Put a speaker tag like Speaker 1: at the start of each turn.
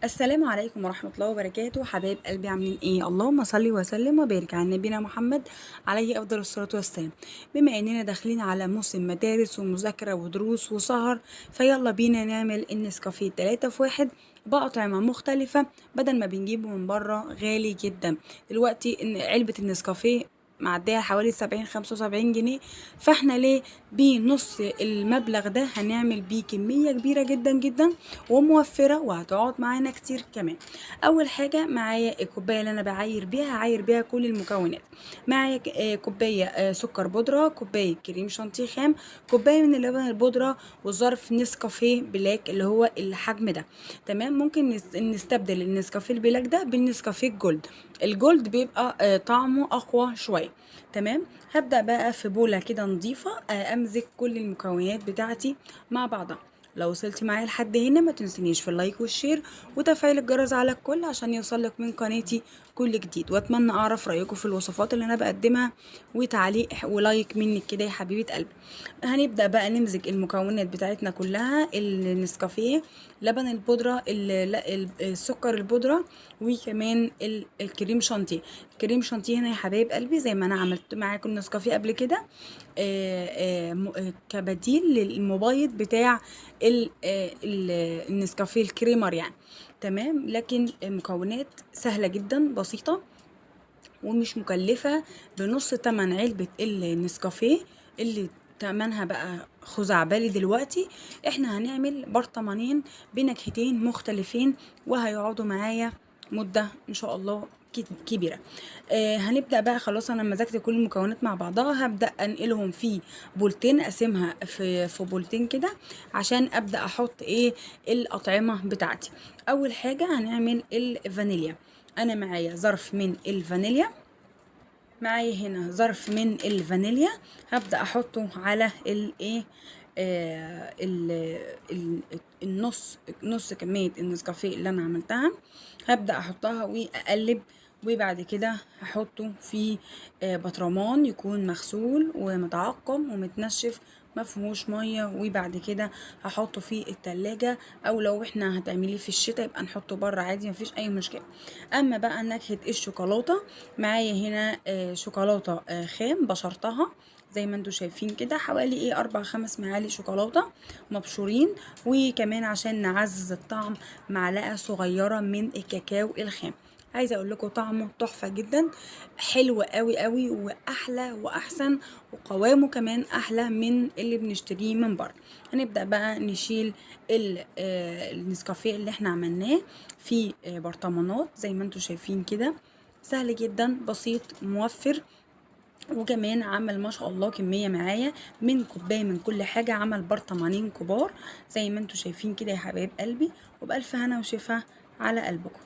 Speaker 1: السلام عليكم ورحمة الله وبركاته. حبايب قلبي عاملين ايه؟ اللهم صل وسلم وبارك على نبينا محمد عليه افضل الصلاة والسلام. بما اننا داخلين على موسم مدارس ومذاكرة ودروس وسهر، فيلا بينا نعمل النسكافيه 3 في 1 بأطعمة مختلفة بدل ما بنجيبه من بره غالي جدا. دلوقتي ان علبة النسكافيه معدية حوالي 70 75 جنيه، فاحنا ليه بنص المبلغ ده هنعمل بيه كمية كبيرة جدا جدا وموفرة وهتقعد معانا كتير كمان. اول حاجة معايا الكوباية اللي انا بعاير بيها، هعاير بيها كل المكونات. معايا كوباية سكر بودرة، كوباية كريم شانتيه خام، كوباية من اللبن البودرة، وظرف نسكافيه black اللي هو الحجم ده. تمام. ممكن نستبدل النسكافيه ال black ده بالنسكافيه ال gold. ال gold بيبقى طعمه اقوى شوية. تمام. هبدأ بقى في بولة كده نظيفة امزج كل المكونات بتاعتي مع بعضها. لو وصلتي معايا لحد هنا ما تنسينيش في ال like وال share وتفعيل الجرس على الكل عشان يوصلك من قناتي كل جديد، واتمنى اعرف رايكم في الوصفات اللي انا بقدمها، وتعليق و like منك كده يا حبيبه قلبي. هنبدا بقى نمزج المكونات بتاعتنا كلها، النسكافيه، لبن البودره، السكر البودره، وكمان الكريم شانتيه. الكريم شانتيه هنا يا حبايب قلبي زي ما انا عملت معاكم النسكافيه قبل كده، كبديل للمبيض بتاع النسكافيه ال creamer يعني. تمام. لكن مكونات سهلة جدا بسيطة ومش مكلفة، بنص تمن علبة النسكافيه اللي تمنها بقى خزعبلي دلوقتي. احنا هنعمل برطمانين بنكهتين مختلفين وهيقعدوا معايا مدة ان شاء الله كبيرة. هنبدأ بقى. خلاص انا مزجت كل المكونات مع بعضها، هبدأ انقلهم في بولتين، اقسمها في بولتين كده عشان ابدأ احط ايه الاطعمة بتاعتي. اول حاجة هنعمل الفانيليا. انا معايا ظرف من الفانيليا، معايا هنا ظرف من الفانيليا، هبدأ احطه على الايه النص، نص كمية النسكافيه اللي انا عملتها. هبدأ احطها واقلب، وبعد كده هحطه في برطمان يكون مغسول ومتعقم ومتنشف ما فيهوش مية، وبعد كده هحطه في التلاجة، او لو احنا هتعمليه في الشتاء يبقى نحطه بره عادي مفيش اي مشكلة. اما بقى نكهة الشوكولاتة، معايا هنا شوكولاتة خام بشرتها زي ما انتوا شايفين كده، حوالي 4-5 معالق شوكولاتة مبشورين، وكمان عشان نعزز الطعم معلقه صغيرة من الكاكاو الخام. عايزه اقول لكم طعمه تحفة جدا، حلو قوي قوي، واحلى واحسن، وقوامه كمان احلى من اللي بنشتريه من بره. هنبدا بقى نشيل النسكافيه اللي احنا عملناه في برطمانات زي ما انتوا شايفين كده. سهل جدا بسيط موفر، وكمان عمل ما شاء الله كمية معايا من كوباية من كل حاجة، عمل برطمانين كبار زي ما انتوا شايفين كده يا حبايب قلبي. وبألف هنا وشفا على قلبكم.